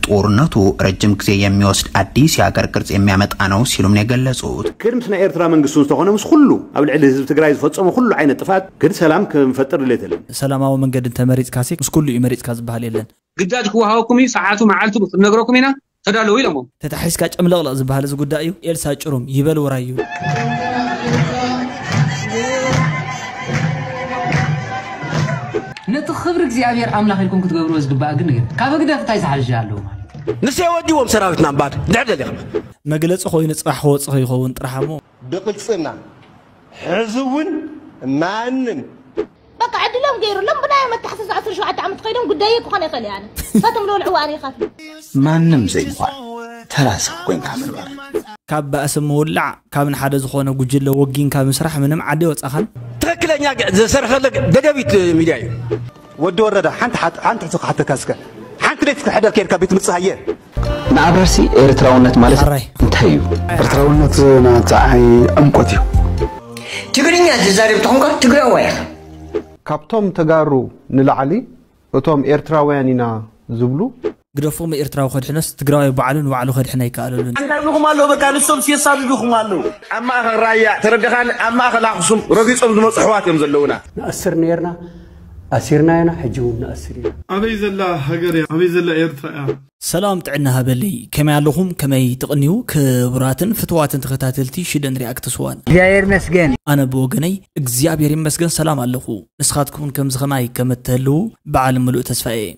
ጦርነቱ ረጅም ጊዜ የሚወስድ አዲስ የሀገር ቅርጽ የሚያመጣ ነው ሲሉም ነው የገለጹት። ግን ምስ ናይ ኤርትራ መንግስቲ እውን ዝተኾነ ምስ ኩሉ ኣብ ልዕሊ ህዝቢ ትግራይ ዝፈጸሙ ኩሉ ዓይነት ጥፋት ግን ሰላም ክንፈጥር ድሌት የለን። ሰላማዊ መንገዲ እንተመሪጽካሲ ምስ ኩሉ እዩ መሪጽካ ዝበሃል የለን። ግዳጅ ክወሃበኩም እዩ፣ ሰዓቱ መዓልቱ ክንነግረኩም ኢና፣ ተዳለዉ ኢሎሞ። ተታሒዝካ ጨምለቕለቕ ዝበሃል እዚ ጉዳይ እዩ። ኤልሳ ጭሩም ይበል ውራዩ። ነቲ ክብሪ እግዚኣብሔር ኣምላኽ ኢልኩም ክትገብርዎ ዝግባእ ግን ነገር ካብ ህግደፍ እንታይ ዝሓሸ ኣለዎ ማለት እዩ? ንሰ ወዲዎም ሰራዊትና እምባድ ድሕር ደሊኻ መግለፂ ኮይኑ ፅባሕ ክወፅእ ይኸውን ጥራሕ እሞ ብቕልፅና ሕዚ እውን ማንም በቃ ዕድሎም ገይሩሎም ብናዮም ኣተሓሳስባ ዓሰርተ ሸውዓተ ዓመት ከይዶም ጉዳየይ ክኾነ ይኽእል እየ ኣነ እሳቶም ዝበልዕዎ ኣነ ይኸፍል። ማንም ዘይምዃን ተራ ሰብ ኮይንካ ምንባር። ካብ ባእሲ ምውላዕ ካብ ንሓደ ዝኾነ ጉጅለ ወጊንካ ምስራሕ ምንም ዓዲ ወጻኻን። ትኽክለኛ ዘሰርሐለ ደደቢት ሚድያ እዩ። ወዲ ወረዳ ሓንቲ ሓት- ሓንቲ ሕቶ ክሓተካ እስከ ሓንቲ ለይቲ ክትሕደር ከይድካ ቤት ምጽእ ሃየ ንኣብራርሲ ኤርትራውነት ማለት ሕራይ። እንታይ እዩ? ኤርትራውነት ናትዓይ ዕምቆት እዩ። ትግርኛ ትዛረብ ተኾንካ ትግራዋይ ኢኻ። ካብቶም ተጋሩ ንላዕሊ እቶም ኤርትራውያን ኢና ዝብሉ ግደፎም ኤርትራዊ ከድሕነስ ትግራዋይ ባዕሉ ንባዕሉ ከድሕን ኣይከኣለሉን። ኣንዳቢኹም ኣለዉ በቃ ንሶም ሲየሳድዱኹም ኣለዉ። ኣብ ማእኸል ራያ ተረዲኻኒ ኣብ ማእኸል ኣኽሱም ረጊጾም ዝመፁ ኣሕዋት እዮም ዘለዉና። ንኣስር ነይርና ኣሲርና ኢና ሕጂ እውን ንኣስር ኢና። ኣበይ ዘላ ሃገር እያ ኣበይ ዘላ ኤርትራ እያ። ሰላም ጥዕና ሃበለይ ከመይ ኣለኹም ከመይ ትቕንዩ ክቡራትን ፍትዋትን ተኸታተልቲ ሽደን ሪኣክትስ ዋን እግዚኣብሔር ይመስገን ኣነ ብወገነይ እግዚኣብሔር ይመስገን ሰላም ኣለኹ ንስኻትኩም ከምዚ ኸማይ ከም እትህልዉ በዓል ምሉእ ተስፋ እየ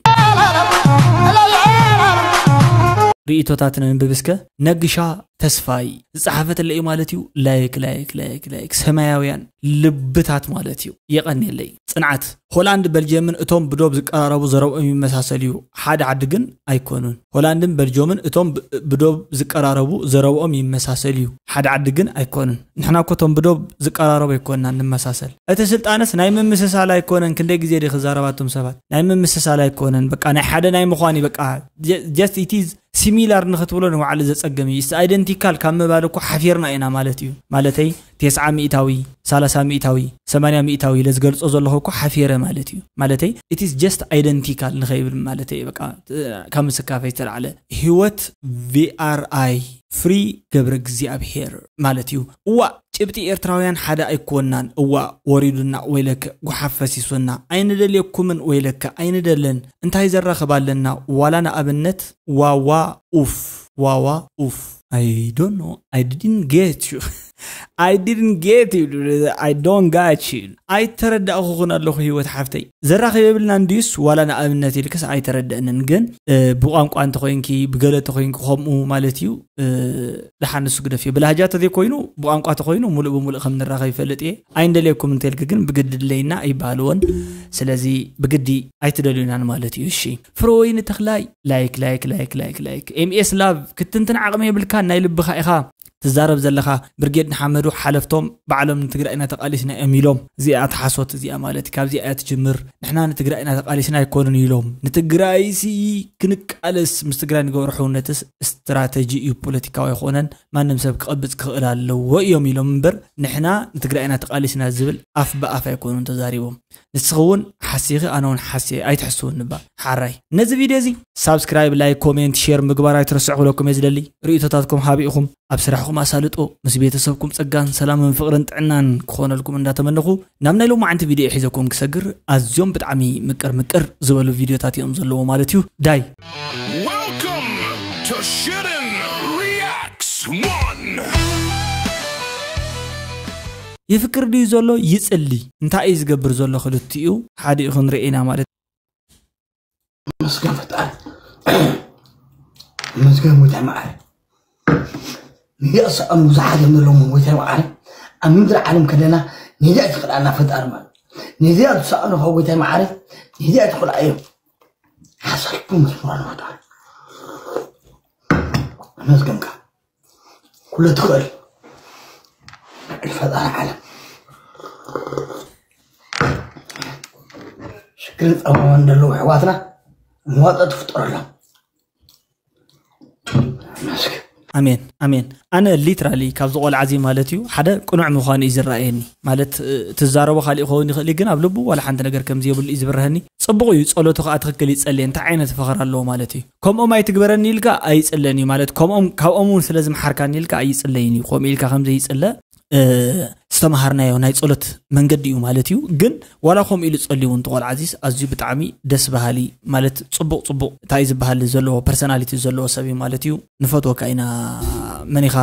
ርእይቶታት ነንብብ እስከ ነግሻ ተስፋይ ዝጸሓፈትለይ እዩ ማለት እዩ ላይክ ላይክ ላይክ ላይክ ሰማያውያን ልብታት ማለት እዩ የቐንየለይ ጽንዓት ሆላንድ በልጅየምን እቶም ብዶብ ዝቀራረቡ ዘረብኦም ይመሳሰል እዩ ሓደ ዓዲ ግን ኣይኮኑን ሆላንድን በልጅዮምን እቶም ብዶብ ዝቀራረቡ ዘረብኦም ይመሳሰል እዩ ሓደ ዓዲ ግን ኣይኮኑን ንሕና እኮ እቶም ብዶብ ዝቀራረቡ ኣይኮንና ንመሳሰል እቲ ስልጣንስ ናይ ምምስሳል ኣይኮነን ክንደይ ግዜ ዲ ክዛረባቶም ሰባት ናይ ምምስሳል ኣይኮነን በቃ ናይ ሓደ ናይ ምዃን እዩ በቃ just it is similar ንኽትብሎ ንባዕሉ ዘጸግም እዩ። It's identical ካብ ምባል እኮ ሓፊርና ኢና ማለት እዩ። ማለተይ ቴስዓ ሚእታዊ፣ ሰላሳ ሚእታዊ፣ ሰማንያ ሚእታዊ ኢለ ዝገልጾ ዘለኹ እኮ ሓፊረ ማለት እዩ። ማለተይ it is just identical ንኸይብል ማለተይ በቃ ካብ ምስካፈይ ዝተላዕለ ህይወት VRI free ገብረ እግዚኣብሔር ማለት እዩ። እዋእ ጭብጢ ኤርትራውያን ሓደ ኣይኮናን እዋእ ወሪዱና ወይለከ ጉሓፍ ፈሲሱና ኣይንደልየኩምን ወይለከ ኣይንደልን እንታይ ዘራኽብ ኣለና ዋላ ንኣብነት ዋዋ ኡፍ ዋዋ ኡፍ I don't know I didn't get you I didn't get you I don't got you ኣይተረዳእኹኽን ኣለኹ ህይወት ሓፍተይ ዘራኽብ የብልናን ድዩስ ዋላ ንኣብነት ኢልክስ ኣይተረደእንን ግን ብቋንቋ እንተኾይንኪ ብገለ ተኾይንኪ ከምኡ ማለት እዩ ደሓን ንሱ ግደፍዮ ብላህጃ ተዘይኮይኑ ብቋንቋ ተኾይኑ ሙሉእ ብሙሉእ ከም ንራኸብ ይፈልጥ እየ ኣይንደልየኩም እንተልኪ ግን ብግዲ ድለይና ኣይበሃልዎን ስለዚ ብግዲ ኣይትደልዩናን ማለት እዩ እሺ ፍረወይኒ ተኽላይ ላይክ ላይክ ላይክ ላይክ ላይክ ኤምኤስ ላቭ ክትንትን ዓቕሚ የብልካን ናይ ልብኻ ኢኻ ትዛረብ ዘለኻ ብርጌድ ንሓመዱ ሓለፍቶም ባዕሎም ንትግራይ ኢና ተቓሊስና እዮም ኢሎም እዚኣ ትሓሶት እዚኣ ማለት ካብዚኣ እያ ትጅምር ንሕና ንትግራይ ኢና ተቓሊስና ኣይኮኑን ኢሎም ንትግራይሲ ክንቃለስ ምስ ትግራይ ንገብሮ ሕውነትስ ስትራተጂ እዩ ፖለቲካዊ ኣይኮነን ማንም ሰብ ክቐብፅ ክኽእል ኣለዎ እዮም ኢሎም እምበር ንሕና ንትግራይ ኢና ተቓሊስና ዝብል ኣፍ ብኣፍ ኣይኮኑን ተዛሪቦም ንስኺ እውን ሓሲኺ ኣነ እውን ሓስየ ኣይትሕስውኒ እባ ሓራይ ነዚ ቪድዮ እዚ ሳብስክራይብ ላይክ ኮሜንት ሼር ምግባር ኣይትረስዑ ክብለኩም እየ ዝደሊ ርእይቶታትኩም ሃቢ ኢኹም ኣብ ስራሕኹም ኣሳልጦ ምስ ቤተሰብኩም ጸጋን ሰላምን ፍቕርን ጥዕናን ክኾነልኩም እንዳተመነኹ ናብ ናይ ሎማዓንቲ ቪድዮ ሒዘኩም ክሰግር ኣዝዮም ብጣዕሚ ምቅር ምቅር ዝበሉ ቪድዮታት እዮም ዘለዎ ማለት እዩ ዳይ Welcome to Shootin' Reacts one. ይፍቅር ድዩ ዘሎ ይጽሊ እንታይ እዩ ዝገብር ዘሎ ክልቲኡ ሓዲኡ ክንርኢ ኢና ማለት መስገን ፈጣሪ መስገን ሙታ መዓረ ንየእሰኣኑ ብዙሓት እዮም ዘለዎም ጎይታይ መዓረ ኣብ ምድሪ ዓለም ከለና ነዚኣ ትኽልኣና ፈጣሪ ማለት ነዚኣ ዝሰኣኑ ካብ ጎይታይ መዓረ ነዚኣ ትኽልኣዮም ሓሳልኩም መስፍራን ፈጣሪ መስገንካ ኩሉ ትኽእል ልዕሊ ፈጣሪ ዓለም ሽግርን ፀበባን ዘለዉ ኣሕዋትና መዋፅኦ ትፍጠረሎም መስገን ኣሜን ኣሜን። ኣነ ሊትራሊ ካብዚ ቆልዓ እዚ ማለት እዩ ሓደ ቅኑዕ ምዃኑ እዩ ዝረኣየኒ። ማለት እ፣ ትዛረቦ ካልእ ይኸውን ይኽእል እዩ፣ ግን ኣብ ልቡ ዋላ ሓንቲ ነገር ከም ዘየብሉ እዩ ዝብርሃኒ። ጽቡቕ እዩ፣ ጸሎቱ ከኣ ትኽክል ይጸልየ። እንታይ ዓይነት ፍቕሪ ኣለዎ ማለት እዩ? ከምኦም ኣይትግበረኒ ኢልካ ኣይጽለን እዩ ማለት፣ ከምኦም፣ ካብኦም እውን ስለ ዝምሓርካኒ ኢልካ ኣይጽለይን እዩ። ከምኡ ኢልካ ከም ዘይጽለ እ፣ ዝተምሃርናዮ ናይ ጸሎት መንገዲ እዩ ማለት እዩ። ግን ዋላ ከምኡ ኢሉ ጸልዩ እውን፣ እቲ ቆልዓ እዚስ ኣዝዩ ብጣዕሚ ደስ በሃሊ፣ ማለት ጽቡቕ ጽቡቕ እንታይ ዝበሃል ዘለዎ ፐርሰናሊቲ ዘለዎ ሰብ እዩ ማለት እዩ። ንፈትወካ ኢና፣ መን ኢኻ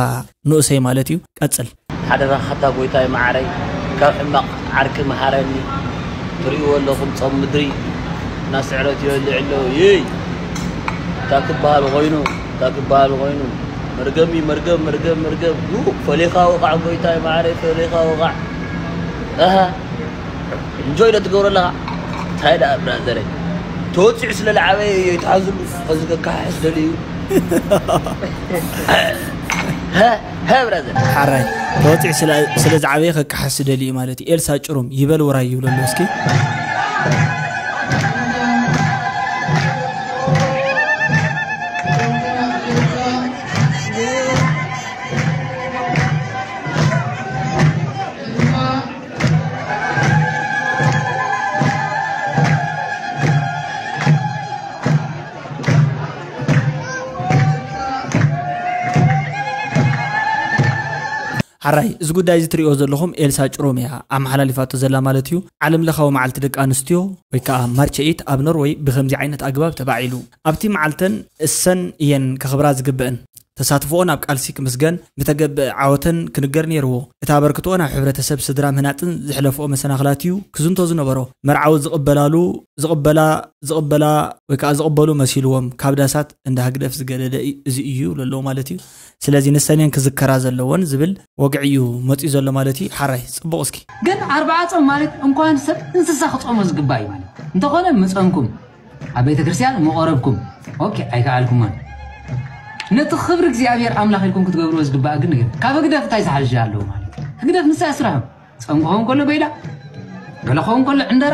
ንኡሰይ ማለት እዩ። ቀጽል። ሓደራኻ ኣታ ጎይታይ መዓረይ፣ ካብ ሕማቕ ዓርኪ መሃረኒ። ትርእይዎ ኣለኹም ጾም ምድሪ እናስዕረት ይበልዕ ኣሎ። ይይ! እንታይ ክበሃል ኮይኑ፣ እንታይ ክበሃል ኮይኑ። መርገም እዩ፣ መርገም፣ መርገም፣ መርገም። ኡ፣ ፈሊኻ ውቓዕ ጎይታይ መዓረይ፣ ፈሊኻ ውቓዕ። ኣሃ፣ እንጆይ ዶ ትገብሮ ኣለኻ? እንታይ ደኣ ብራዘረይ፣ ተወፂዑ ስለ ዝዓበየ እዩ ይትሓዝሉ። ኸዚ ከካሓሕስ ደልዩ። ሀ፣ ሀ፣ ብራዘር። ሓራይ ተወፂዑ ስለ፣ ስለ ዝዓበየ ከካሓስ ደልዩ ማለት እዩ። ኤልሳ ጭሩም ይበል ውራይ ይብሎ ኣሎ እስኪ። ሓራይ፣ እዚ ጉዳይ እዚ ትሪእዎ ዘለኹም ኤልሳ ጭሮም እያ ኣመሓላሊፋቶ ዘላ ማለት እዩ። ዓለም ለኻዊ መዓልቲ ደቂ ኣንስትዮ ወይ ከዓ ማርች ኤይት ኣብ ኖርወይ ብኸምዚ ዓይነት ኣግባብ ተባዒሉ። ኣብቲ መዓልተን እሰን እየን ከኽብራ ዝግብእን። ተሳትፎኦን ኣብ ቃልሲ ክምስገን፣ ብተገብእ ዓወተን ክንገር ነይርዎ። እቲ ኣበርክቶኦን ኣብ ሕብረተሰብ፣ ስድራ ምህናጽን ዘሕለፍኦ መሰናኽላት እዩ ክዝንቶ ዝነበሮ። መርዓዊ ዝቕበላሉ፣ ዝቕበላ፣ ዝቕበላ ወይ ከዓ ዝቕበሉ መሲልዎም ካብ ዳሳት እንዳ ህግደፍ ዝገደደ እ-፣ እዚ እዩ ይብሉ ኣለዉ ማለት እዩ። ስለዚ ንሰን እየን ክዝከራ ዘለወን ዝብል ወግዒ እዩ መፂኡ ዘሎ ማለት እዩ። ሓራይ፣ ጽቡቕ እስኪ። ግን ኣርብዓ ጾም ማለት እንኳን ሰብ እንስሳ ክጾሞ ዝግባእ እዩ ማለት። እንተኾነ ምጸምኩም ኣብ ቤተ ክርስቲያን ምቐረብኩም፣ ኦኬ፣ ኣይከኣልኩሞን። ነቲ ክብሪ እግዚኣብሔር ኣምላኽ ኢልኩም ክትገብርዎ ዝግባእ ግን ነገር፣ ካብ ህግደፍ እንታይ ዝሓሸ ኣለዎ ማለት እዩ? ህግደፍ ንሳ ስራሑ። ጾም ክኸውን ከሎ በይዳ፣ ገለ ክኸውን ከሎ ዕንደራ።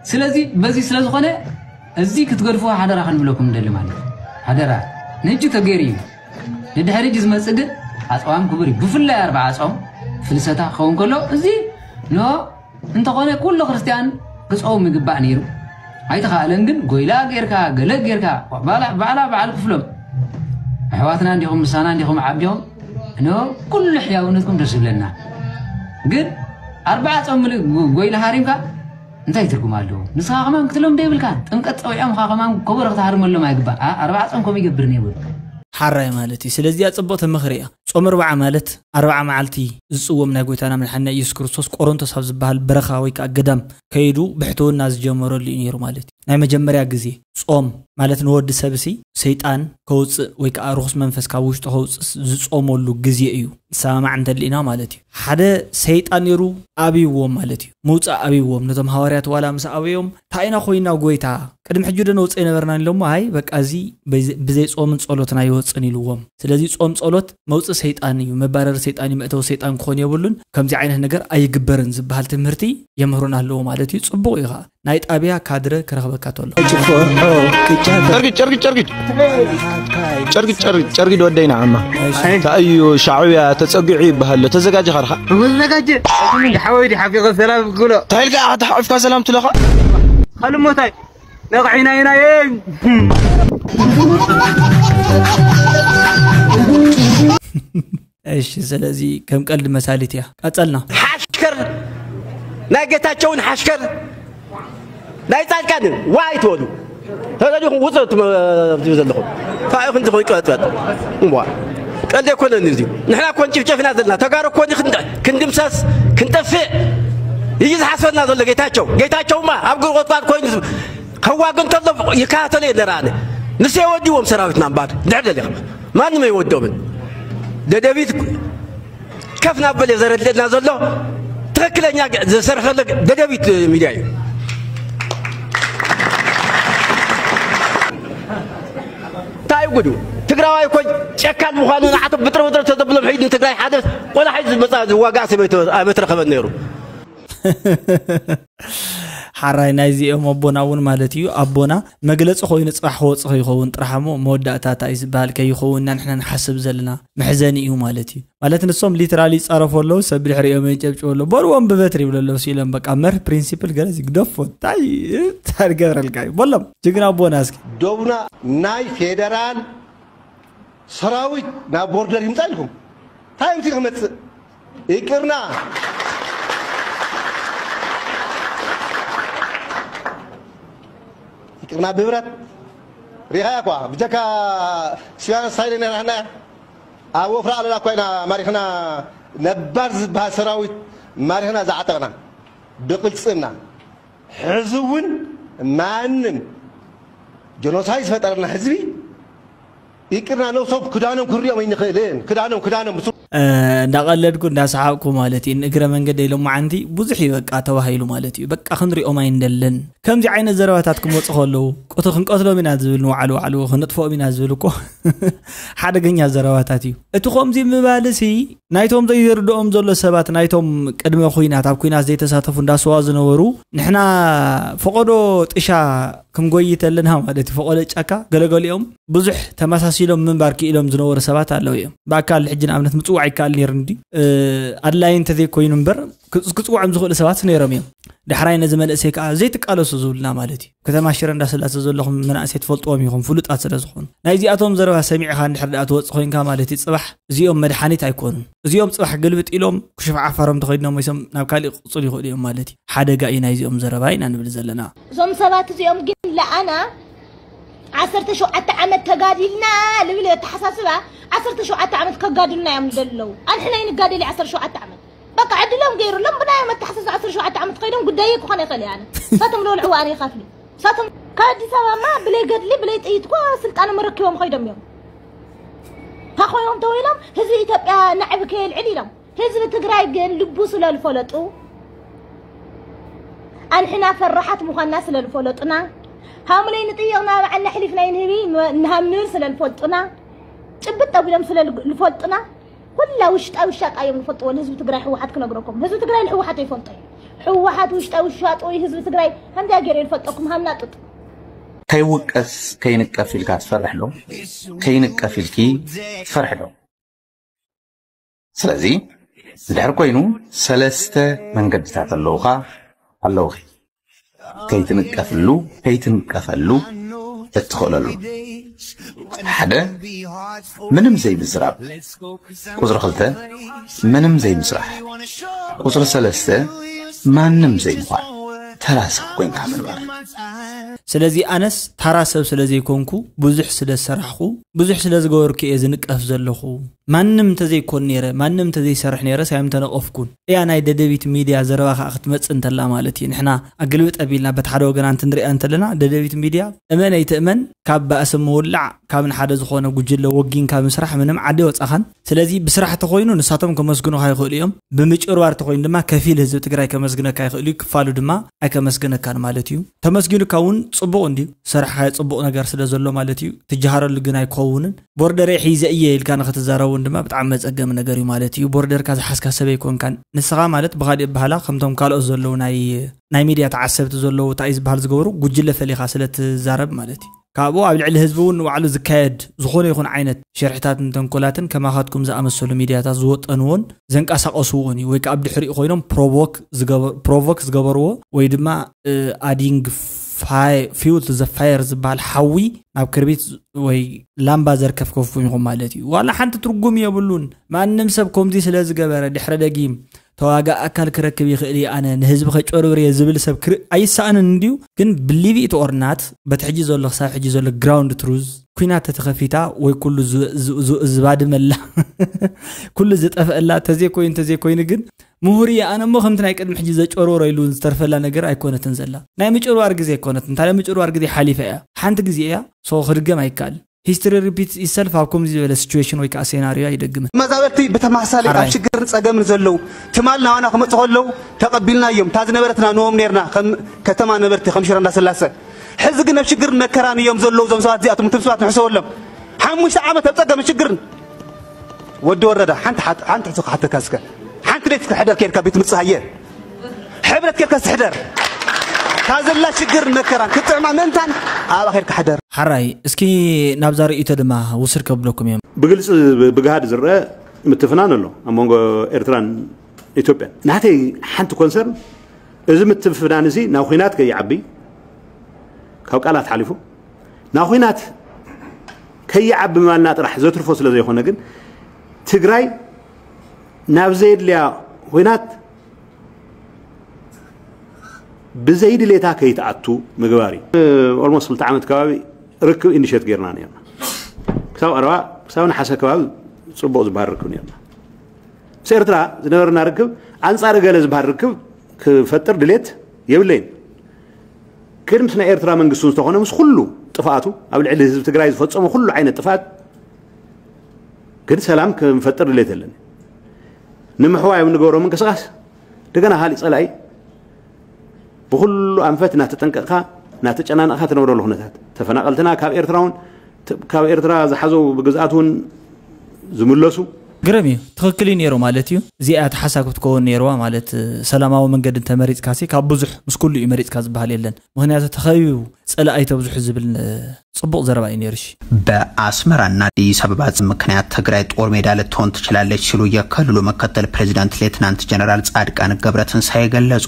ስለዚ በዚ ስለ ዝኾነ፣ እዚ ክትገድፍዎ ሓደራ ክንብለኩም ንደሊ ማለት እዩ። ሓደራ፣ ንሕጂ ተገይሩ እዩ። ንድሕሪ ሕጂ ዝመጽእ ግን ኣጽዋም ክቡር እዩ። ብፍላይ ኣርብዓ ጾም ፍልሰታ ክኸውን ከሎ፣ እዚ ንሆ እንተኾነ ኩሉ ክርስትያን ክጸውም ይግባእ ነይሩ። ኣይተኻእለን ግን ጎይላ ጌርካ፣ ገለ ጌርካ፣ ባዕላ፣ ባዕላ በዓል ክፍሎም። ኣሕዋትና እንዲኹም፣ ምሳና እንዲኹም ዓቢኹም፣ ንሆ ኩሉ ሕያውነትኩም ደስ ይብለና። ግን ኣርብዓ ጾም ምልእ ጎ-፣ ጎይላ ሃሪምካ እንታይ ትርጉም ኣለዎ? ንስኻ ከማን ክትለምዶ የብልካን። ጥምቀት ጸዊዖምኻ ከማን ከበሮ ክትሃርመሎም ኣይግባእ። ኣ-፣ ኣርብዓ ጾም ከምኡ ይገብር ነይሩ። ሓራይ ማለት እዩ። ስለዚኣ ጽብቕቲ ምኽሪ እያ። ጾም ኣርብዓ ማለት ኣርብዓ መዓልቲ ዝጽወም ናይ ጎይታና መድሓኒና ኢየሱስ ክርስቶስ ቆሮንቶስ ኣብ ዝበሃል በረኻ ወይ ከኣ ገዳም ከይዱ ብሕትውና ዝጀመረሉ እዩ ነይሩ ማለት እዩ። ናይ መጀመርያ ግዜ ጾም ማለት ንወዲ ሰብሲ ሰይጣን ከውጽእ ወይ ከኣ ርኹስ መንፈስ ካብ ውሽጡ ከውጽእ ዝጾመሉ ግዜ እዩ። ንሰማማዕ እንተሊና ማለት እዩ። ሓደ ሰይጣን ነይሩ ኣብይዎም ማለት እዩ። ምውጻእ ኣብይዎም። ነቶም ሃዋርያት ዋላ ምስ ኣበዮም፣ "እንታይ ኢና ኮይና ጎይታ? ቅድሚ ሕጂ ዶ ነውጽእ ኣይነበርናን?" ኢሎሞ፣ "ኣይ፣ በቃ፣ እዚ ብዘይ-፣ ብዘይ ጾምን ጸሎትን ኣይወጽን" ኢልዎም። ስለዚ ጾም ጸሎት መውጽእ ሰይጣን እዩ፣ መባረሪ ሰይጣን እዩ፣ መእተዊ ሰይጣን ክኾን የብሉን። ከምዚ ዓይነት ነገር ኣይግበርን ዝበሃል ትምህርቲ የምህሩና ኣለዉ ማለት እዩ። ጽቡቕ እዩ ኸኣ። ናይ ጣብያ ካድረ ክረኽበካ ተሎ። ጭርጊት፣ ጭርጊት፣ ጭርጊት። ጨርጊት፣ ጨርጊት፣ ጨርጊት ወደይና ዓማ። እንታይ እዩ ሻዕብያ ተጸጊዑ ይበሃል ኣሎ። ተዘጋጀኻ ዲኻ? ተዘጋጀ። ሓወይ ዲ ሓፊቐ ሰላም ክብሎ። እንታይ ኢልካ ኢኻ ተሓቑፍካ ሰላም ትብለኻ? ካልእ ሞታይ ነቕዒና ኢና፣ እየ። እሺ፣ ስለዚ ከም ቀልዲ መሳሊት እያ። ቀጸልና። ሓሽከር ናይ ጌታቸውን ሓሽከር ናይ ጻድቃን ዋ ኣይትበሉ። ተደሊኹም ውጹ ትም-፣ ትብሉ ዘለኹም። እንታይ ኢኹም ትኾኑ ቀጥቀጥ? እዋ። ቀልዲ ኣይኮነን እዚ። ንሕና እኮ ንጭፍጨፍ ኢና ዘለና። ተጋሩ እኮ ክንድ-፣ ክንድምሰስ፣ ክንጠፍእ እዩ ዝሓስበና ዘሎ ጌታቸው። ጌታቸውማ ኣብ ጉድጓድ ኮይኑ ከዋግ እንተሎ ይከታተሎ እየ ነራ ኣነ። ንሱ የወዲዎም ሰራዊትና እምበኣር። ድሕር ደሊኻ። ማንም ኣይወዶምን። ደደቢት ከፍ ናበለ ዘረድእና ዘሎ ትኽክለኛ ዝሰርሐለ ደደቢት ሚድያ እዩ። እንታይ እዩ ጉዱ? ትግራዋይ እኮ ጨካን ምዃኑ ንዓቶም ብጥረ ብጥረ ተዘብሎም ሒድ ንትግራይ ሓደ ቆላሓይ ዝመፃ ዝዋጋእ ሰብ ኣይተ-፣ ኣይመትረኸበን ነይሩ። ሓራይ ናይዚኦም ኣቦና እውን ማለት እዩ። ኣቦና መግለፂ ኮይኑ ፅባሕ ክወፅእ ከይኸውን ጥራሕ እሞ መወዳእታ እንታይ እዩ ዝበሃል ከይኸውን ኢና ንሕና ንሓስብ ዘለና። መሕዘኒ እዩ ማለት እዩ። ማለት ንሶም ሊትራሊ ይፃረፉ ኣለዉ፣ ሰብ ብድሕሪኦም የንጨብጭቡ ኣለዉ። በልዎም ብበትሪ ይብሉ ኣለዉ። ሲሎም በቃ መርህ ፕሪንሲፕል ገለ ይግደፎ። እንታይ እንታይ ክገብረልካ እዩ? በሎም ጅግና ኣቦና እስኪ። ዶብና ናይ ፌደራል ሰራዊት ናብ ቦርደር ይምፃ ኢልኩም እንታይ ምቲ ክመፅእ ይቅርና ይቅርና ብህብረት ሪኻ እኳ ብጀካ ስያንስ ሃይለ ነራህና ኣብ ወፍራ ኣለላ እኳ ኢና ማሪኽና ነባር ዝበሃል ሰራዊት ማሪኽና ዝዓጠቕና ብቅልፅምና ሕዚ እውን ማንም ጀኖሳይድ ዝፈጠረና ህዝቢ ይቅርና ነብሶም ክዳኖም ክንሪኦም ኣይንኽእልን ክዳኖም ክዳኖም ምስ እንዳቀለድኩ እንዳሰሓቅኩ ማለት እዩ። ንእግረ መንገድ ኢሎም መዓንቲ ብዙሕ እዩ በቃ ተባሂሉ ማለት እዩ። በቃ ክንሪኦም ኣይንደልን። ከምዚ ዓይነት ዘረባታት ክመፁ ከለዉ ቁቲ ክንቀትሎም ኢና ዝብል ንባዕሉ ባዕሉ ክንጥፍኦም ኢና ዝብል እኮ ሓደገኛ ዘረባታት እዩ። እቲ ከምዚ ምባልሲ ናይቶም ዘይርድኦም ዘሎ ሰባት ናይቶም ቅድመ ኩናት ኣብ ኩናት ዘይተሳተፉ እንዳስዋ ዝነበሩ ንሕና ፈቆዶ ጥሻ ክንጎይ ተለና ማለት እዩ። ፈቆዶ ጫካ ገለገሊኦም ብዙሕ ተመሳሲሎም ምንባር ክኢሎም ዝነበሩ ሰባት ኣለዉ እዮም። ብኣካል ሕጂ ንኣብነት ምፅዋዕ ይከኣል ነይሩ እንዲ ኣድላይ እንተዘይኮይኑ እምበር ክፅውዖም ዝኽእሉ ሰባት ነይሮም እዮም። ዳሕራይ ነዚ መንእሰይ ከዓ ዘይትቃለሱ ዝብሉና ማለት እዩ። ከተማ ሽረ እንዳስላሰ ዘለኹም መናእሰይ ትፈልጥዎም ኢኹም ፍሉጣት ስለ ዝኾኑ። ናይዚኣቶም ዘረባ ሰሚዕኻ እንድሕር ደኣ ትወፅእ ኮይንካ ማለት እዩ ፅባሕ እዚኦም መድሓኒት ኣይኮኑን። እዚኦም ፅባሕ ግልብጥ ኢሎም ክሽፍ ዓፋሮም ተኸይድኖም ወይሶም ናብ ካሊእ ክቕፅሉ ይኽእሉ እዮም ማለት እዩ። ሓደጋ እዩ ናይዚኦም ዘረባ ኢና ንብል ዘለና። እዞም ሰባት እዚኦም ግን ለኣና ዓሰርተ ሸውዓተ ዓመት ተጋዲልና ልብል ኣተሓሳስባ ዓሰርተ ሸውዓተ ዓመት ከጋድሉና እዮም ዘለዉ። ኣንሕና ይንጋደል ዓሰርተ ሸውዓተ ዓመት በቃ ዕድሎም ገይሩሎም ብናዮም ኣተሓሳስባ ዓሰርተ ሸውዓተ ዓመት ከይዶም ጉዳይ ክኾነ ይኽእል እየ ኣነ ሳቶም ልበልዕዎ ኣነ ይኸፍሉ ሳቶም ካብ ኣዲስ ኣበባማ ብለይ ገድሊ ብለይ ጥይት እኮ ስልጣኖም ረኪቦም ከይዶም እዮም ታኾዮም ተወይሎም ህዝቢ ኢትዮጵያ ናዕቢ ከየልዕል ኢሎም ህዝቢ ትግራይ ግን ልቡ ስለ ልፈለጡ ኣንሕና ፈራሓት ምዃንና ስለ ልፈለጡና ሃምለይ ንጥይቕ ናባዕልና ሕሊፍና ይንህቢ ንሃምብል ስለ ልፈልጡና ጭብጥ ኣቢሎም ስለ ልፈልጡና ኩላ ውሽጣዊ ሻጣ እዮም ዝፈልጥዎ ንህዝቢ ትግራይ ህወሓት ክነግረኩም ህዝቢ ትግራይ ንህወሓት ኣይፈልጦ እዩ ህወሓት ውሽጣዊ ሻጡ እዩ ህዝቢ ትግራይ ከምዚያ ገይረ ይፈልጠኩም ሃምና ጡጥ ከይውቀስ ከይንቀፍ ኢልካ ትፈርሕ ዶ ከይንቀፍ ኢልኪ ትፈርሕ ዶ ስለዚ እንድሕር ኮይኑ ሰለስተ መንገድታት ኣለውኻ ኣለውኺ ከይትንቀፍሉ ከይትንቀፈሉ እትኽእለሉ ሓደ ምንም ዘይምዝራብ ቁፅሪ ክልተ ምንም ዘይምስራሕ ቁፅሪ ሰለስተ ማንም ዘይምዃን ተራ ሰብ ኮይንካ ምንባር ስለዚ ኣነስ ታራ ሰብ ስለ ዘይኮንኩ ብዙሕ ስለ ዝሰራሕኹ ብዙሕ ስለ ዝገበርኩ እየ ዝንቀፍ ዘለኹ ማንም እንተዘይኮን ነይረ ማንም እንተዘይሰርሕ ነይረ ሳዮም ተነቐፍኩን እያ ናይ ደደቢት ሚድያ ዘረባ ከዓ ክትመፅእ እንተላ ማለት እዩ ንሕና ኣግልብጥ ኣቢልና በቲ ሓደ ወገና እንትንሪኣ እንተለና ደደቢት ሚድያ እመን ኣይትእመን ካብ ባእሲ ምውላዕ ካብ ንሓደ ዝኾነ ጉጅለ ወጊንካ ምስራሕ ምንም ዓዲ ወፃኻን ስለዚ ብስራሕ ተኾይኑ ንሳቶም ከመስግኑኻ ይኽእሉ እዮም ብምጭርባር ተኾይኑ ድማ ከፊል ህዝቢ ትግራይ ከመስግነካ ይኽእሉ እዩ ክፋሉ ድማ ኣይከመስግነካን ማለት እዩ ተመስጊኑካ እውን ፅቡቕ እንድዩ ዝሰራሕኻዮ ፅቡቕ ነገር ስለ ዘሎ ማለት እዩ ትጀሃረሉ ግን ኣይክኸውንን ቦርደረይ ሒዘ እየ ኢልካ ንኽትዛረብ እውን ድማ ብጣዕሚ መፀገሚ ነገር እዩ ማለት እዩ ቦርደርካ ዝሓዝካ ሰብ ኣይኮንካን ንስኻ ማለት ብኻሊእ ኣበሃላ ከምቶም ካልኦት ዘለዉ ናይ ናይ ሚድያ ተዓሰብቲ ዘለዉ እንታይ እዩ ዝበሃል ዝገበሩ ጉጅለ ፈሊኻ ስለ ትዛረብ ማለት እዩ ካብኡ ኣብ ልዕሊ ህዝቢ እውን ንባዕሉ ዝካየድ ዝኾነ ይኹን ዓይነት ሸርሕታትን ተንኮላትን ከማኻትኩም ዝኣመሰሉ ሚድያታት ዝወጠንዎን ዘንቀሳቐስዎን እዩ ወይ ከዓ ኣብ ድሕሪኡ ኮይኖም ፕሮቮክ ዝገበርዎ ወይ ድማ ኣዲንግ ፊውል ዘ ፋየር ዝበሃል ሓዊ ናብ ክርቢት ወይ ላምባ ዘርከፍከፉ ኢኹም ማለት እዩ ዋላ ሓንቲ ትርጉም የብሉን ማንም ሰብ ከምዚ ስለ ዝገበረ ድሕረ ደጊም ተዋጋእ ኣካል ክረክብ ይኽእል እየ ኣነ ንህዝቢ ከጨርብር እየ ዝብል ሰብ ክርኢ ኣይሰኣንን እንድዩ ግን ብሊቪ ኢት ኦርናት በቲ ሕጂ ዘሎ ክሳብ ሕጂ ዘሎ ግራውንድ ትሩዝ ኩናት ተተኸፊታ ወይ ኩሉ ዝባድመላ ኩሉ ዝጠፍአላ ተዘይኮይኑ ተዘይኮይኑ ግን ምሁር እየ ኣነ እሞ ከምቲ ናይ ቅድሚ ሕጂ ዘጨርብሮ ኢሉ ዝተርፈላ ነገር ኣይኮነትን ዘላ ናይ ምጭርባር ግዜ ኣይኮነትን እንታይ ምጭርባር ግዜ ሓሊፈ እያ ሓንቲ ግዜ እያ ሶ ክድገም ኣይከኣልን ሂስትሪ ሪፒት ይሰልፍ ኣብ ከምዚ ዝበለ ሲቹዌሽን ወይ ከዓ ሴናሪዮ ኣይደግምን። ተመዛበልቲ ብተመሳሳሊ ኣብ ሽግርን ፀገምን ዘለዉ ትማል ናባና ክመፁ ከለዉ ተቐቢልናዮም። እታ ዝነበረትና ንዎም ነርና ከም ከተማ ነበርቲ ከም ሽረ እንዳስላሰ። ሕዚ ግን ኣብ ሽግርን መከራን እዮም ዘለዉ እዞም ሰባት እዚኣቶም እቶም ሰባት ንሕሰበሎም። ሓሙሽተ ዓመት ኣብ ፀገምን ሽግርን። ወዲ ወረዳ ሓንቲ ሓንቲ ሕቶ ክሓተካ እስከ ሓንቲ ደይ ትሕደር ከይድካ ቤት ምርፃ ሃየ ሕብረት ጌርካ ስሕደር ካብ ዘላ ሽግር መከራን ክትጥዕማ ምእንታን ኣብኣ ከድካ ሕደር። ሓራይ፣ እስኪ ናብዛ ርእይቶ ድማ ውስድ ከብለኩም እዮም። ብግልፂ ብግሃድ ዝረአ ምትፍናን ኣሎ ኣብ መንጎ ኤርትራን ኢትዮጵያን። ናተይ ሓንቲ ኮንሰርን እዚ ምትፍናን እዚ ናብ ኹናት ከይዓቢ ካብ ቃላት ሓሊፉ ናብ ኹናት ከይዓቢ ማልና ጥራሕ ዘትርፎ ስለ ዘይኾነ ግን ትግራይ ናብ ዘየድልያ ኹናት ብዘይ ድሌታ ከይትኣቱ ምግባር እዩ። Almost ክልተ ዓመት ከባቢ ርክብ initiate ጌርና ኔርና። ክሳብ ቀረባ ክሳብ ነሓሰ ከባቢ ፅቡቕ ዝበሃል ርክብ ኔርና። ምስ ኤርትራ ዝነበረና ርክብ ኣንፃር ገለ ዝበሃል ርክብ ክፈጥር ድሌት የብለይን። ግን ምስ ናይ ኤርትራ መንግስቲ እውን ዝተኾነ ምስ ኩሉ ጥፍኣቱ ኣብ ልዕሊ ህዝቢ ትግራይ ዝፈፀሙ ኩሉ ዓይነት ጥፍኣት ግን ሰላም ክንፈጥር ድሌት ኣለኒ። ንምሕዋይ ኣብ ንገብሮ ምንቅስቃስ ደገና ካሊእ ፀላኢ ብኩሉ ኣንፈት እናተጠንቀቕካ እናተጨናነቕካ ትነብረሉ ኩነታት ተፈናቐልትና ካብ ኤርትራ እውን ካብ ኤርትራ ዝሓዘው ብግዝኣት እውን ዝምለሱ ግርም እዩ። ትኽክል እዩ ነይሩ ማለት እዩ። እዚኣ እያ ተሓሳብ ክትከውን ነይርዋ ማለት ሰላማዊ መንገዲ እንተመሪፅካሲ ካብ ብዙሕ ምስ ኩሉ እዩ መሪፅካ ዝበሃል የለን። ምኽንያቱ ተኸቢቡ ፀላኢ ተብዝሑ ዝብል ፅቡቕ ዘረባ እዩ ነይሩ። እሺ በአስመራና አዲስ አበባ ምክንያት ትግራይ ጦር ሜዳ ልትሆን ትችላለች ሲሉ የክልሉ ምክትል ፕሬዚዳንት ሌትናንት ጀነራል ጻድቃን ገብረትንሳኤ ገለጹ።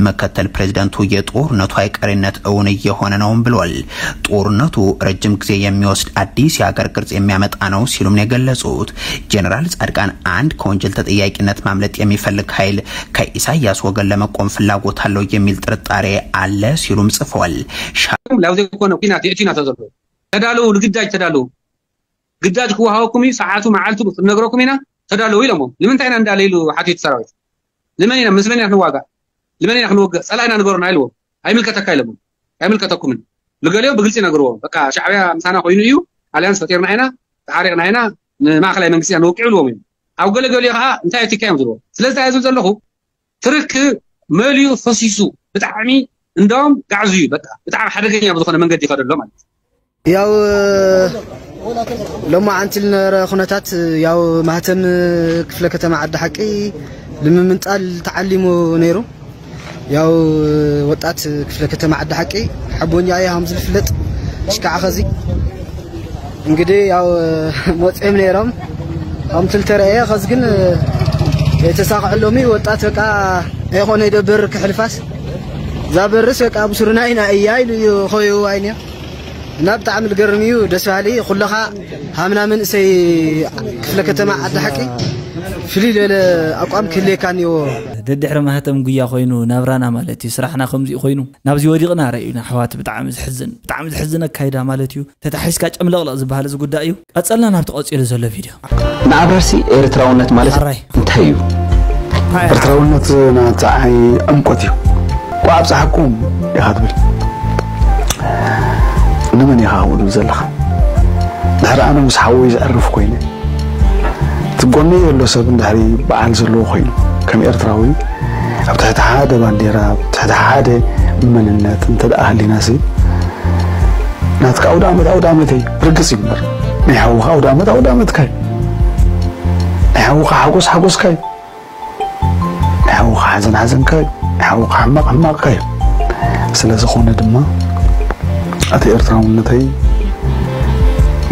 ምክትል ፕሬዚዳንቱ የጦርነቱ አይቀሬነት እውን እየሆነ ነውም ብሏል። ጦርነቱ ረጅም ጊዜ የሚወስድ አዲስ የሀገር ቅርጽ የሚያመጣ ነው ሲሉም ነው የገለጹት። ጀነራል ጻድቃን አንድ ከወንጀል ተጠያቂነት ማምለጥ የሚፈልግ ኃይል ከኢሳያስ ወገን ለመቆም ፍላጎት አለው የሚል ጥርጣሬ አለ ሲሉም ጽፈዋል። ላው ዘይኮነ ኩናት የእትዩና ተዘሎ ተዳለዉ ንግዳጅ ተዳለዉ ግዳጅ ክወሃበኩም እዩ ሰዓቱ መዓልቱ ክንነግረኩም ኢና ተዳለዉ ኢሎሞ ንምንታይ ኢና እንዳለ ኢሉ ሓቲቱ ሰራዊት ንመን ኢና ምስ መን ኢና ክንዋጋእ ንመን ኢና ክንወግእ ፀላኢና ንገሩና ኢልዎም ኣይምልከተካ ኢሎሞ ኣይምልከተኩምን ንገሊኦ ብግልፂ ነግርዎም በቃ ሻዕብያ ምሳና ኮይኑ እዩ ኣልያንስ ፈጢርና ኢና ተዓሪቕና ኢና ንማእኸላይ መንግስቲ ኢና ንወቅዕ ኢልዎም እዮም ኣብ ገለገሊኦ ከዓ እንታይ ኣቲካ እዮም ዝብልዎም ስለዚ እንታይ ዝብል ዘለኹ ትርክ መሊኡ ፈሲሱ ብጣዕሚ እንዳውም ጋዕዙ እዩ በቃ ብጣዕሚ ሓደገኛ ብዝኾነ መንገዲ ይኸደ ኣሎ ማለት እዩ። ያው ሎማዓንቲ ዝነበረ ኩነታት ያው ማህተም ክፍለ ከተማ ዓዲ ሓቂ ንምምንጣል ተዓሊሙ ነይሩ። ያው ወጣት ክፍለ ከተማ ዓዲ ሓቂ ሓቦኛ እየ ከም ዝፍለጥ ሽካዓ ኸዚ እንግዲህ ያው መፅኦም ነይሮም ከምቲ ዝተረእየ ኸዚ ግን የተሳኽዐሎም እዩ ወጣት በቃ ኣይኾነ ይደበር ክሕልፋስ እዛ በርስ በቃ ብስሩና ኢና እያ ኢሉ እዩ ኸዩ ኣይንዮ እና ብጣዕሚ ዝገርም እዩ ደስ በሃሊ ኩለኻ ሃምና መንእሰይ ክፍለ ከተማ ዓዲ ሓቂ ፍልይ ዝበለ ኣቋም ክህልየካ እኒዎ። ደድሕሪ ማህተም ጉያ ኮይኑ ናብራና ማለት እዩ ስራሕና ከምዚኡ ኮይኑ ናብዚ ወዲቕና ረእዩና ኣሕዋት ብጣዕሚ ዝሕዝን ብጣዕሚ ዝሕዝን ኣካይዳ ማለት እዩ ተታሒዝካ ጨምለቕለቕ ዝበሃል እዚ ጉዳይ እዩ ቀጸልና ናብቲ ቀጺሉ ዘሎ ቪድዮ ንኣብራርሲ ኤርትራውነት ማለት ሓራይ እንታይ እዩ ኤርትራውነት ናትዓይ ዕምቆት እዩ ኳ ኣብፀሓኩም ኢኻ ትብል ንመን ኢኻ ከምኡ ትብል ዘለኻ ድሕሪ ኣነ ምስ ሓወይ ዘዕርፍ ኮይነ እቲ ጎነይ ዘሎ ሰብ እንድሕሪ በዓል ዘለዎ ኮይኑ ከም ኤርትራዊ ኣብ ትሕቲ ሓደ ባንዴራ ኣብ ትሕቲ ሓደ መንነት እንተ ደኣ ሃሊናሲ ናትካ ኣውደ ኣመት ኣውደ ኣመተይ ርግጽ እዩ እምበር ናይ ሓውኻ ኣውደ ኣመት ኣውደ ኣመትካ እዩ ናይ ሓውኻ ሓጎስ ሓጎስካ እዩ ናይ ሓውኻ ሓዘን ሓዘንካ እዩ ናይ ሓውኻ ሕማቕ ሕማቕካ እዩ ስለ ዝኾነ ድማ እቲ ኤርትራውነተይ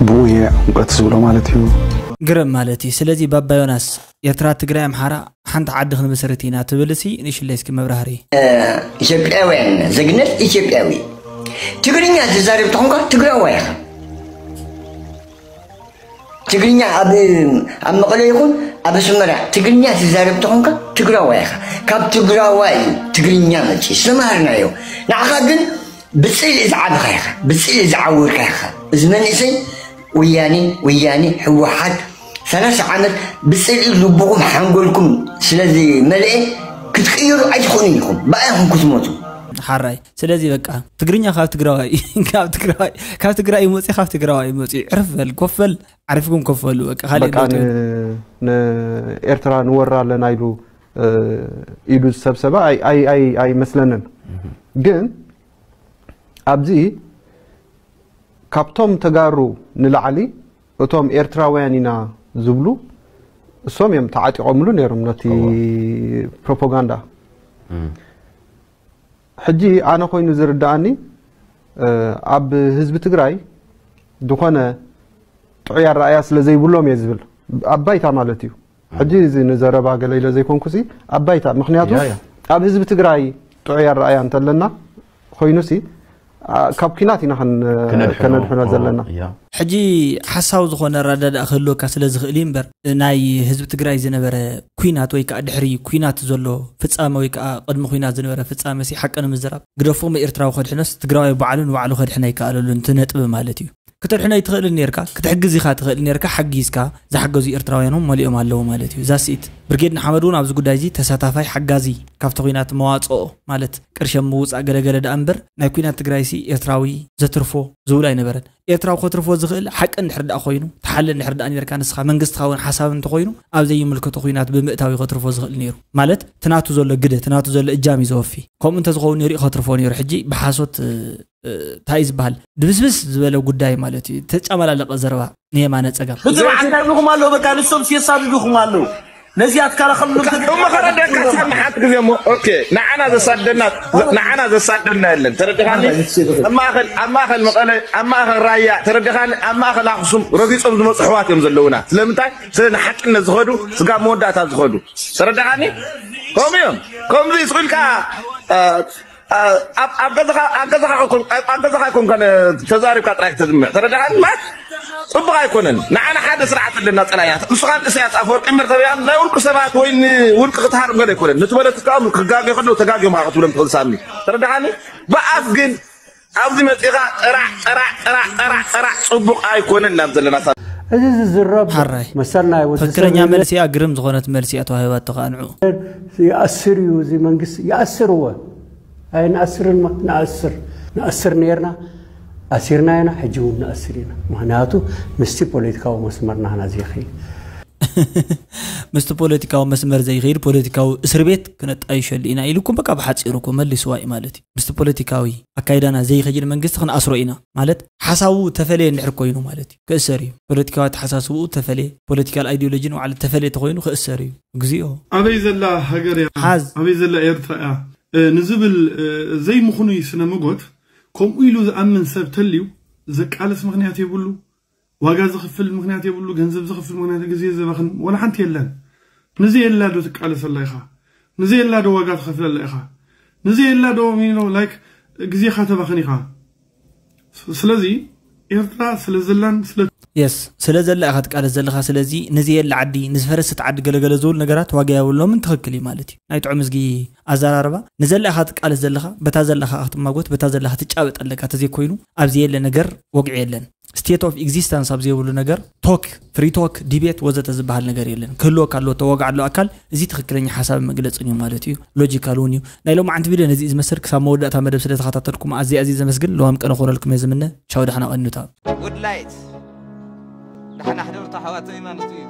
ብኡ እየ ዕምቀት ዝብሎ ማለት እዩ። ግርም ማለት እዩ። ስለዚ ባባ ዮናስ ኤርትራ ትግራይ ኣምሓራ ሓንቲ ዓዲ ክንምስርት ኢና ትብል እሲ ንሽለይ እስኪ መብራህርሂ። ኢትዮጵያውያን ዜግነት ኢትዮጵያዊ ትግርኛ ትዛረብ ተኾንካ ትግራዋይ ኢኻ። ትግርኛ ኣብ ኣብ መቐለ ይኹን ኣብ ኣስመራ ትግርኛ ትዛረብ ተኾንካ ትግራዋይ ኢኻ። ካብ ትግራዋይ እዩ ትግርኛ መፂኡ ዝተምሃርናዮ። ንዓኻ ግን ብፅልኢ ዝዓበኻ ኢኻ፣ ብፅልኢ ዝዓወርካ ኢኻ። እዚ መንእሰይ ወያኔ ወያኔ ህወሓት ሰላሳ ዓመት ብፅልኢ ልብኹም ሓንጎልኩም ስለዝመልአ ክትቅይሩ ኣይትኽእሉን ኢኹም። ብኣ ኢኹም ክትሞቱ። ሓራይ ስለዚ በቃ ትግርኛ ካብ ትግራዋይ ካብ ትግራዋይ ካብ ትግራይ እዩ መፅኡ ካብ ትግራዋይ እዩ መፅኡ ዕርፍ በል ኮፍ በል ዓሪፍኩም ኮፍ በሉ በቃ ካሊእ በቃ ሎት ን- ንኤርትራ ንወራ ኣለና ኢሉ እ፣ ኢዱ ዝሰብሰበ ኣይ- ኣይ- ኣይ- ኣይመስለንን ግን ኣብዚ ካብቶም ተጋሩ ንላዕሊ እቶም ኤርትራውያን ኢና ዝብሉ እሶም እዮም ተዓጢቖምሉ ነይሮም ነቲ ፕሮፓጋንዳ ሕጂ ኣነ ኮይኑ ዝርድኣኒ ኣብ ህዝቢ ትግራይ ዝኾነ ጥዑይ ኣረኣያ ስለ ዘይብሎም እየ ዝብል፣ ኣብ ባይታ ማለት እዩ። ሕጂ እዚ ንዘረባ ገለ ኢለ ዘይኮንኩሲ ኣብ ባይታ፣ ምክንያቱ ኣብ ህዝቢ ትግራይ ጥዑይ ኣረኣያ እንተለና ኮይኑሲ ካብ ኲናት ኢና ከነድሕኖ ዘለና። ሕጂ ሓሳዊ ዝኾነ ኣረዳድኣ ክህልወካ ስለ ዝኽእል እዩ እምበር፣ ናይ ህዝቢ ትግራይ ዝነበረ ኲናት ወይ ከዓ ድሕሪ ኲናት ዘሎ ፍጻመ ወይ ከዓ ቅድሚ ኲናት ዝነበረ ፍጻመ ሲ ሓቂ ንምዝራብ ግደፎም፣ ኤርትራዊ ከድሕነስ ትግራዋይ ባዕሉ ንባዕሉ ከድሕን ኣይከኣለሉን፣ እቲ ነጥቢ ማለት እዩ። ክተድሕኖ ኣይትኽእልን ኔርካ፣ ክትሕግዝ ኢኻ ትኽእል ኔርካ፣ ሓጊዝካ፣ ዝሓገዙ ኤርትራውያን እውን መሊኦም ኣለዉ ማለት እዩ። ዛስኢት ብርጌድ ንሓመድ እውን ኣብዚ ጉዳይ እዚ ተሳታፋይ ሓጋዚ፣ ካብቲ ኲናት መዋፅኦ ማለት ቅርሸ ምውፃእ ገለገለ ደኣ እምበር ናይ ኲናት ትግራይሲ ኤርትራዊ ዘትርፎ ዝብል ኣይነበረን። ኤርትራዊ ከትርፎ ዝኽእል ሓቂ እንድሕር ደኣ ኮይኑ፣ ትሓሊ እንድሕር ደኣ ኔርካ ንስኻ መንግስትኻ እውን ሓሳብ እንተኾይኑ ኣብ ዘይምልከቶ ኲናት ብምእታው እዩ ከትርፎ ዝኽእል ነይሩ። ማለት ትናቱ ዘሎ ግደ፣ ትናቱ ዘሎ እጃም እዩ ዘወፊ። ከምኡ እንተዝኸውን ነይሩ እዩ ከትርፎ ነይሩ። ሕጂ ብሓሶት እንታይ ዝበሃል ድብስብስ ዝበለ ጉዳይ ማለት እዩ። ተጫመላለቀ ዘረባ ንየማነ ጸጋም። ብስርዓት እንታይ ይብልኹም ኣለዉ? በቃ ንሶም ሲየሳድዱኹም ኣለዉ። ነዚኣ ትከላኸሉ እሞ ከረደካ ሳሚ ሓንቲ ግዜ እሞ ኦኬ፣ ንዓና ዘሳደና ንዓና ዘሳደና የለን። ተረድኻኒ? ኣብ ማእኸል ኣብ ማእኸል መቐለ ኣብ ማእኸል ራያ ተረድኻኒ? ኣብ ማእኸል ኣኽሱም ረጊጾም ዝመፁ ኣሕዋት እዮም ዘለዉና። ስለምንታይ? ስለ ንሓቅነት ዝኸዱ ስጋብ መወዳእታ ዝኸዱ። ተረድኻኒ? ከምኡ እዮም። ከምዚ ስቕ ኢልካ ኣብ ገዛኻ ኣይኮንካን ተዛሪብካ ጥራይ ተዝምዕ ተረዳኻን ማለት ጽቡቕ ኣይኮነን። ንዓና ሓደ ስርዓት ኣለና ጸላእና ንሱ ኻን እሳያስ ኣፈወርቂ እምበር ተበያን ናይ ውልቂ ሰባት ወይ ንውልቂ ክትሃርም ገለ ኣይኮነን። ነቲ ፖለቲካኦም ክጋገ ከለዉ ተጋግዮም ኻ ክትብሎም ትኽእል ሳሚ ተረዳኻኒ። ብኣፍ ግን ኣብዚ መጺኻ ጥራዕ ጥራዕ ጥራዕ ጥራዕ ጥራዕ ጽቡቕ ኣይኮነን ናብ ዘለና ሳሚ። እዚ ዝዝረብ ሓራይ መሰል ናይ ወዲ ሰብ ትክክለኛ መልሲ እያ። ግርም ዝኾነት መልሲ እያ ተዋሂባቶ ከዓ ንዑ። ይኣስር እዩ እዚ መንግስቲ ይኣስርዎ ኣይንኣስርን ማ ንኣስር ንኣስር ነርና ኣሲርና ኢና ሕጂ እውን ንኣስር ኢና ምክንያቱ ምስቲ ፖለቲካዊ መስመርና ኢና ዘይኸይድ ምስቲ ፖለቲካዊ መስመር ዘይኸይድ ፖለቲካዊ እስር ቤት ክነጣይሸሉ ኢና ኢሉኩም በቃ ብሓፂሩ እኮ መሊስዋ እዩ ማለት እዩ ምስቲ ፖለቲካዊ ኣካይዳና ዘይኸይድ መንግስቲ ክንኣስሮ ኢና ማለት ሓሳቡ ተፈለየ እንድሕር ኮይኑ ማለት እዩ ክእሰር እዩ ፖለቲካዊ ኣተሓሳስብኡ ተፈለየ ፖለቲካል ኣይዲዮሎጂ ንባዕሉ ተፈለየ ተኮይኑ ክእሰር እዩ እግዚኦ ኣበይ ዘላ ሃገር እያ ሓዝ ኣበይ ዘላ ኤርትራ እያ ንዝብል ዘይምኽኑይ ስነ መጎት ከምኡ ኢሉ ዝኣምን ሰብ ተልዩ ዘቃልስ ምኽንያት የብሉ ዋጋ ዝኽፍል ምኽንያት የብሉ ገንዘብ ዝኽፍል ምኽንያት ግዜ ዘባኽን ወላ ሓንቲ የለን ንዘየላ ዶ ትቃለሰላ ኢኻ ንዘየላ ዶ ዋጋ ትኸፍለላ ኢኻ ንዘየላ ዶ like ግዜኻ ተባኽን ኢኻ ስለዚ ኤርትራ ስለ ዘላን ስለ የስ ስለ ዘላ ኢኻ ትቃለስ ዘለኻ ስለዚ ንዘየላ ዓዲ ንዝፈረሰት ዓዲ ገለገለ ዝብል ነገራት ዋጋ የብሎምን ትኽክል እዩ ማለት እዩ ናይ ጥዑም እዝጊ ኣዘራርባ ንዘላ ኢኻ ትቃለስ ዘለኻ በታ ዘላ ኢኻ ክትማጎት በታ ዘላ ኢኻ ትጫበጥ ኣለካ ተዘይኮይኑ ኣብ ዘየለ ነገር ወግዒ የለን state of existence ኣብ ዘይብሉ ነገር talk free talk debate ወዘተ ዝበሃል ነገር የለን ክህልወካ ኣለዎ ተወግዓ ኣሎ ኣካል እዚ ትኽክለኛ ሓሳብ መግለፅን እዩ ማለት እዩ logical እውን እዩ ናይ ሎማዓንቲ ቪድዮ ነዚ እዩ ዝመስል ክሳብ መወዳእታ መደብ ስለ ተኸታተልኩም ኣዝየ ኣዝየ ዘመስግን ለዋም ቀነ ክኾነልኩም እየ ዝምነ ቻው ደሓና ቀኑታ Good light. ንሕና ሕደርቱ ኣሕዋተይ ማንስቱ እዩ